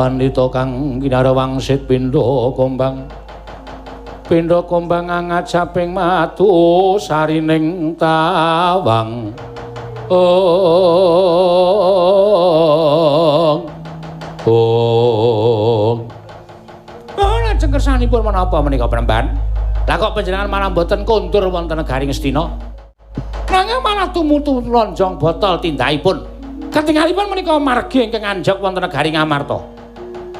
Pandita kang kinara wangsit pindha kombang. Pindha kombang angajaping matu sarining tawang. Ong. Ong. Lajeng kersanipun menapa menika Premban? Lah kok panjenengan malah mboten kondur wonten negari Ngastina? Nanging malah tumutu lonjong botol tindakipun. Ketingalipun menika margi ingkang anjog wonten negari Ngamarta.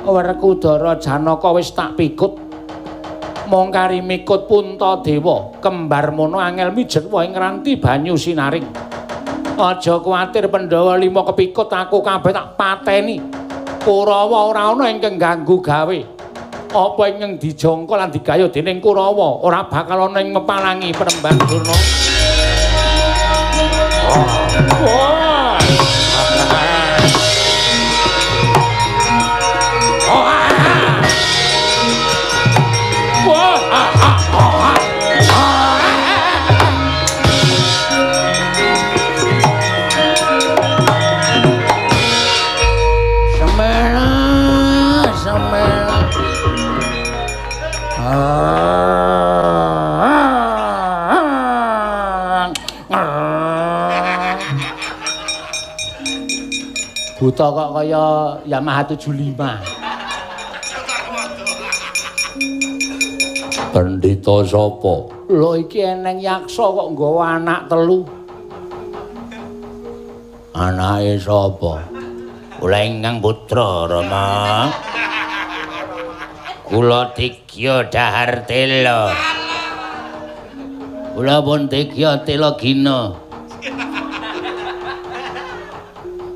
Werkudara Janaka wis tak pikut. Mung kari mikut Puntadewa, kembar mono angel mijet wae ngranti banyu sinaring. Aja kuwatir Pandhawa lima kepikut aku kabeh tak pateni. Kurawa ora ana ingkang ganggu gawe. Apa ingkang dijangka lan digayuh dening Kurawa ora bakal ana ing mepalangi Premban Durna. Wah. Buta kok kaya Yamaha 75. Pendhita sapa? Lho iki eneng yaksa kok nggawa anak telu. Anake sapa? Kula ingkang putra Rama. Kula Digya dhahar tela. Kula pun tegya tela gina.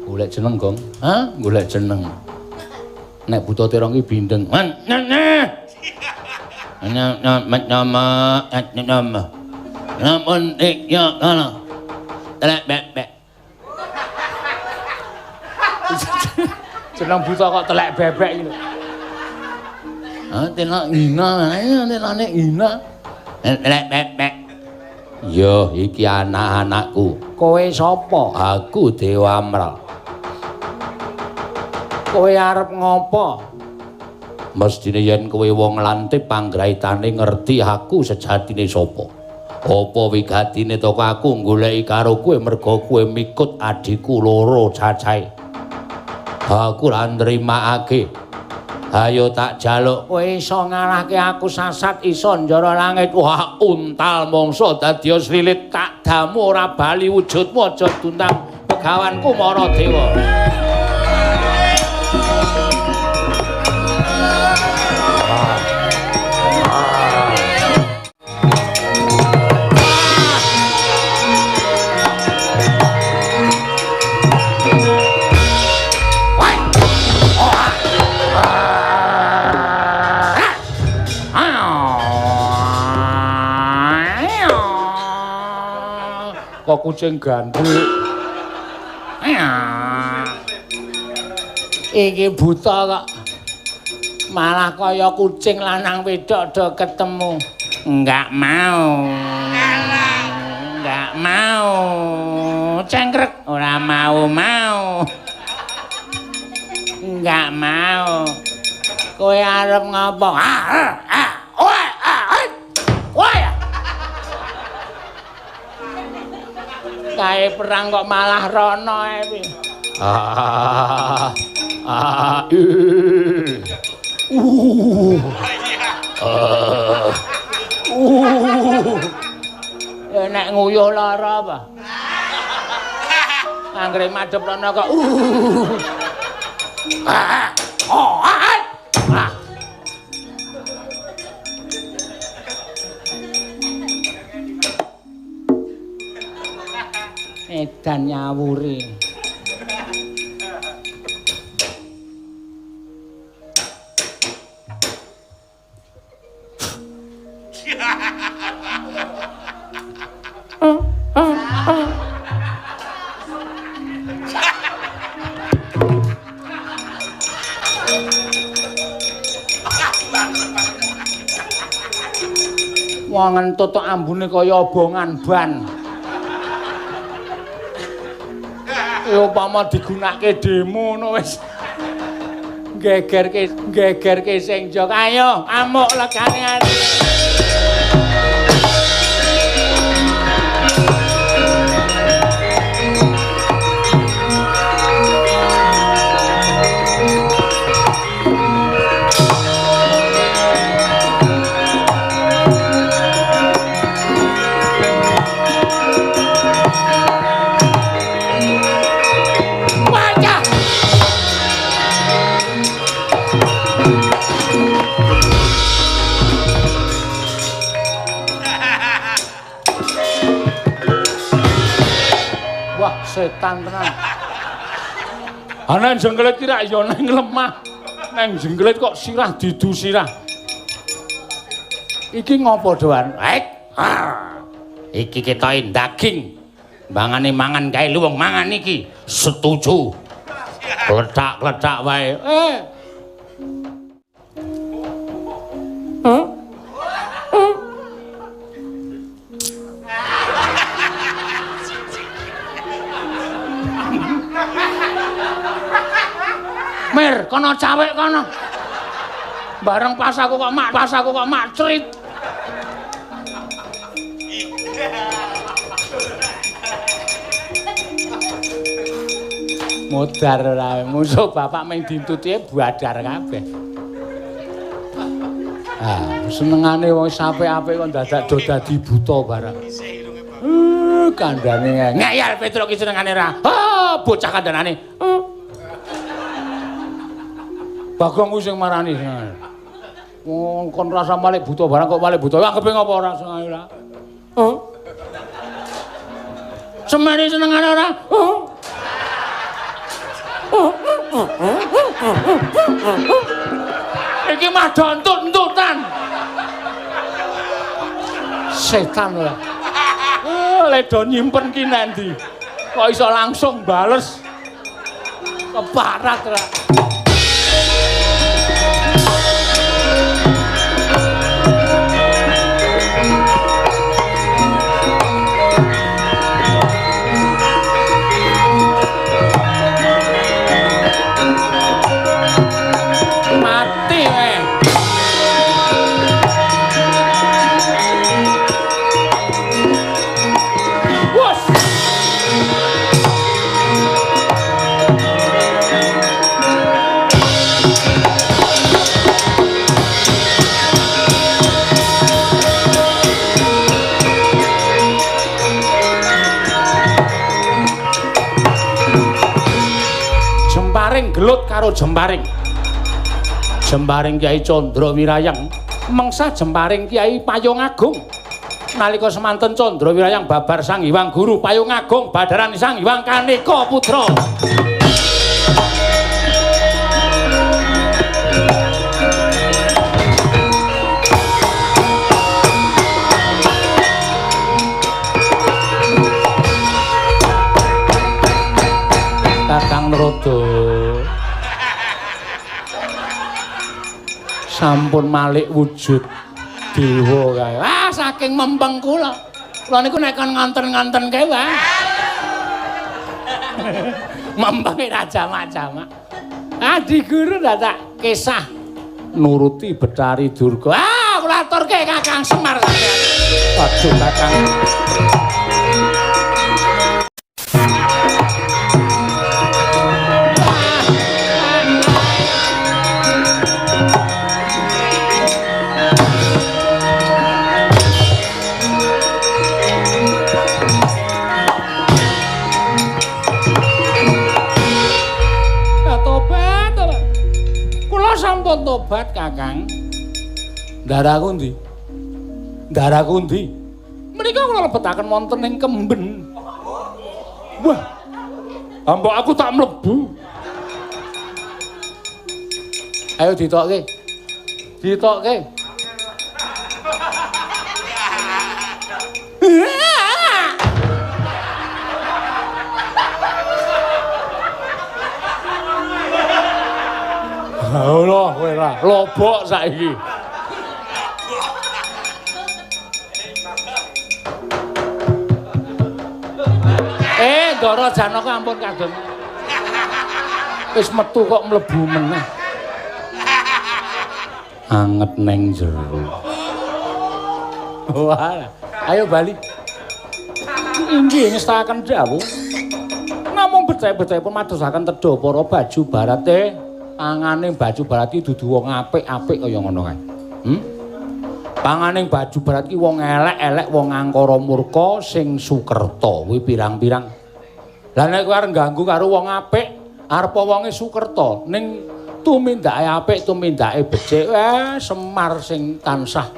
Golek jeneng, Gong. Hah? Golek jeneng. Nek buta terong ki bindeng. Namun tegya kana. Telek bebek. Jeneng buta kok telek bebek iki lho. Ah, telak ngina, telane ngina. Telek bebek. Yo, iki anak-anakku. Kowe sapa? Aku Dewa Amral. Kowe arep ngopo? Mestine yen kowe wong lantip panggraitane ngerti aku sejatine sapa. Apa wigatine to aku goleki karo kowe merga kowe mikut adhiku loro cacahe. Aku ora nrimakake. Ayo tak jaluk kowe iso ngalahke aku sasat iso njara langit. Wah, untal mangsa dadi slilit tak damu ora bali wujudmu aja duntang begawanku Maradewa. Kok kucing gandruk. Iki buta kok malah kaya kucing lanang wedok do ketemu. Enggak mau. Enggak mau. Cengkrek ora mau-mau. Enggak mau. Kowe arep ngopo? Kae perang kok malah rono ae piye. Nek nguyuh lara apa? Anggere madhep rono kok Edan nyawuri. Wong ngentut tok ambune kaya obongan ban. Ya upama digunakake demo ngono wis gegerke sing jog. Ayo amuk legane ati. Setan tenan. Ana jengkelit ki rak ya nang lemah. Nang jengkelit kok sirah didu sirah. Iki ngopo doan? Iki ketoke daging. Mangane mangan kae lu wong mangan iki. Setuju. Klethak-klethak wae. Mir, kono cawek kono. Bareng pas aku kok mak, pas aku kok mak cerit. Modar ora, musuh bapak mung dintutike badar kabeh. Ah, senengane wong apik-apik kok dadak do dadi buta barang. Kandhane ngeyel Petruk ki senengane ra. Ah, bocah kandhanane. Bagong kuwi sing marani. Wong kon rasa malik buta barang kok malik buta. Anggepe ngopo ora sengaja ora. cemeni senengane ora? Oh. Iki mah dontut-entutan. Setan ora. Oh, ledo nyimpen ki nanti. Kok iso langsung bales. Keparat ora. Mati kowe. Wos. Jemparing gelut karo jemparing. Jemparing Kyai Candra Wirayang mengsa jemparing Kyai Payung Agung. Nalika semanten Candra Wirayang babar Sang Hyang Guru Payung Agung badaran Sang Hyang Kaneka Putra. Kakang Narada sampun malik wujud dewa kae. Ah saking mempeng kula. Kula niku nek kon ngonten-ngonten kae wae. Mempenge ra jamak-jamak. Adi guru dadak kisah nuruti Betari Durga. Ah kula aturke Kakang Semar sampeyan. Aduh Kakang. Tobat Kakang. Ndaraku ndi? Ndaraku ndi? Menika kula lebetaken wonten ing kemben. Wah. Ambok aku tak mlebu. Ayo ditokke. Ditokke. Allah kowe ra lobok saiki. Ndara Janaka ampun kadon. Wis metu kok mlebu meneh. Anget neng jero. Wah, ayo bali. Inggih ngestakaken dawuh. Namung becik-becikipun madosaken tedha para baju barate. Pangane baju barat iki dudu wong apik-apik kaya ngono kae. Pangane baju barat iki wong elek-elek, wong angkara murka sing sukerta kuwi pirang-pirang. Lah nek kowe arep ganggu karo wong apik, arepa wonge sukerta, ning tumindake apik, tumindake becik, Semar sing tansah.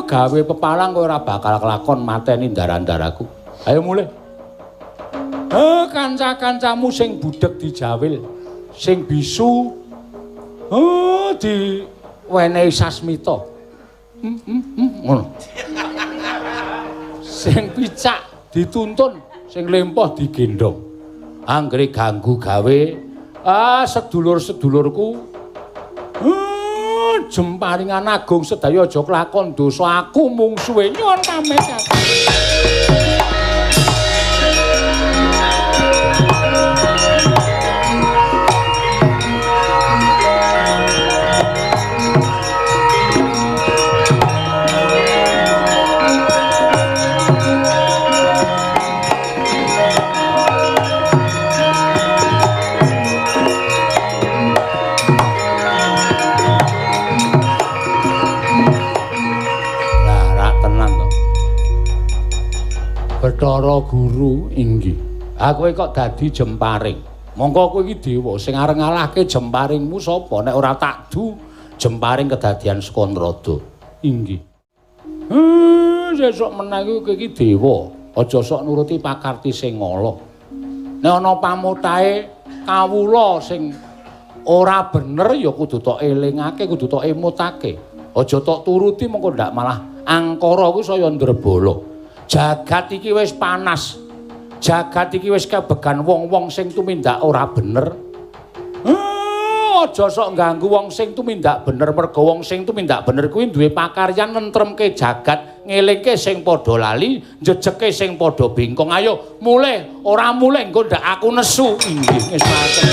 Gawe pepalang kowe ora bakal kelakon mateni ndara-ndaraku. Ayo mulih. Kanca-kancamu sing budheg dijawil. Sing bisu diwenehi sasmita. Ngono. Sing picak dituntun, sing lempoh digendhong. Anggere ganggu gawe sedulur-sedulurku jemparingan agung sedaya aja kelakon dosa aku mungsuhe nyuwun pamit. Bathara Guru inggih. Ah kowe kok dadi jemparing. Mongko kowe iki dewa sing arep ngalahke jemparingmu sapa? Nek ora takdu jemparing kedadian saka Narada. Inggih. Sesuk meneh kowe iki dewa. Aja sok nuruti pakarti sing ala. Nek ana pamutahe kawula sing ora bener ya kudu tok elingake, kudu tok emutake. Aja tok turuti mengko ndak malah angkara kuwi saya ndrebala. Jagat iki wis panas. Jagat iki wis kebegan wong-wong sing tumindak ora bener. Aja sok ngganggu wong sing tumindak bener, mergo wong sing tumindak bener kuwi duwe pakaryan nentremke jagat, ngelingke sing padha lali, njejeke sing padha bingkong. Ayo mulih, ora mulih engko ndak aku nesu. Inggih ngesaken.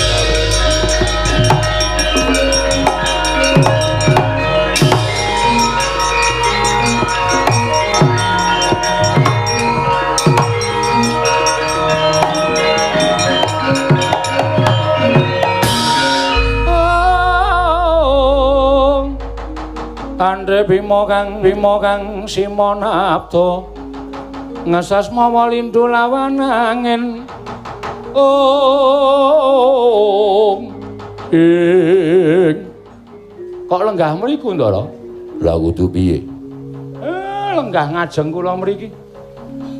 Tandhe Bima kang Simonabda ngesas mawa lindu lawan angin. Om ing kok lenggah mriku Ndara? Lah kudu piye? Lenggah ngajeng kula mriki.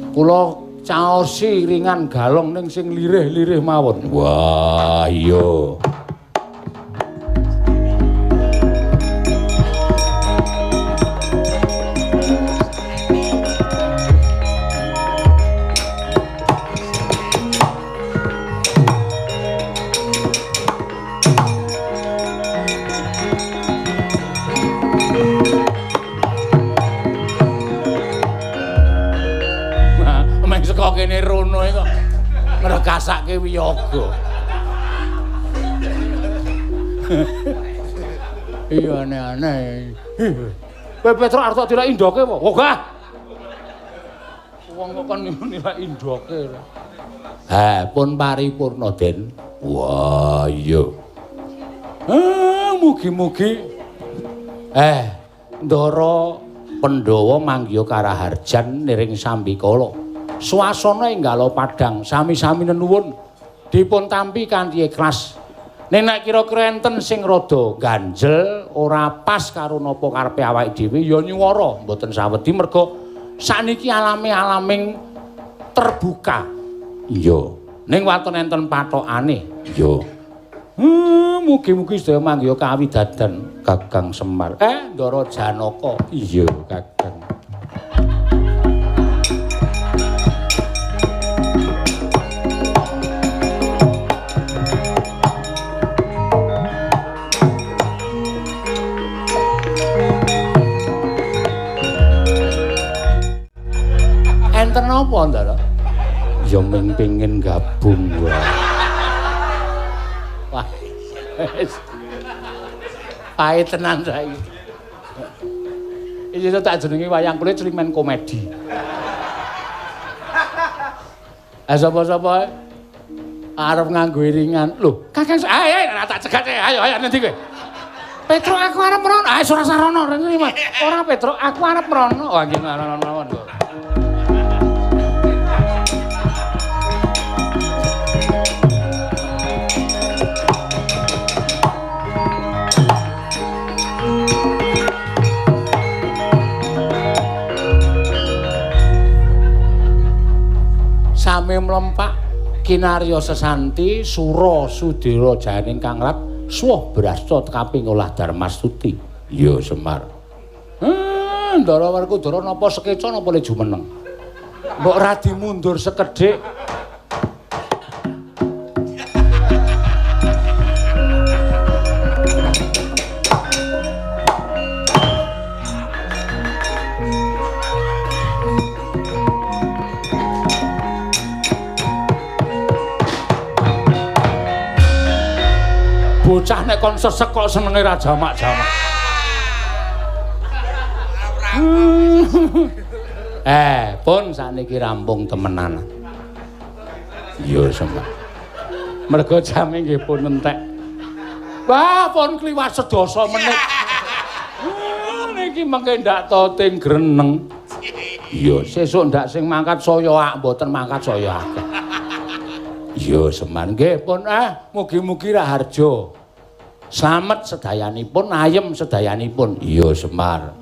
Kula caosi ringan galong ning sing lirih-lirih mawon. Wah iya. Kene rono iki kok ngrekasake wiyaga. Iya aneh-aneh. Kowe Petruk arep tok tilak indoke apa? Ogah. Wong kok kon nilak indoke. Ha, pun paripurna, Den. Wah, iya. Mugi-mugi Ndara Pandhawa manggiha karaharjan niring sambikala. Swasana enggala padhang sami-sami nenuwun dipun tampi kanthi ikhlas. Ning nek kira-kira enten sing rada ganjel ora pas karo napa karepe awake dhewe ya nyuwara mboten sawedi merga sakniki alame alaming terbuka. Iya. Ning waton enten pathokane. Iya. Mugi-mugi sedaya manggiha kawidadan Kakang Semar. Ndara Janaka. Iya, Kakang. Enten napa, Ndara? Ya ming pengin gabung wae. Wah. Pahit tenan saiki. Iki tak jenenge wayang kulit sering main komedi. Sapa-sapa arep nganggo iringan. Lho, Kakang ayo tak cegat ayo ayo nanti kowe. Petruk aku arep mrono. Ayo ora sarono rene Mas. Ora Petruk, aku arep mrono. Oh nggih mrono mawon kok. Sami mlempak kinarya sesanti sura sudira janing kang rat suwah brasta kaping olah darmastuti. Iya Semar. Ndara Werkudara napa sekeca napa le jumeneng? Mbok radi mundur sekedhik. Bocah nek kon sesek kok senenge ra jamak-jamak. Pun sakniki rampung temenan. Iya, Semar. Mergo jame nggih pun entek. Wah, pun kliwat sedasa menit. Niki mengke ndak toting greneng. Iya, sesuk ndak sing mangkat saya ak mboten mangkat saya akeh. Iya, Semar. Nggih, pun mugi-mugi raharja. Slamet sedayanipun, ayem sedayanipun. Iya, Semar.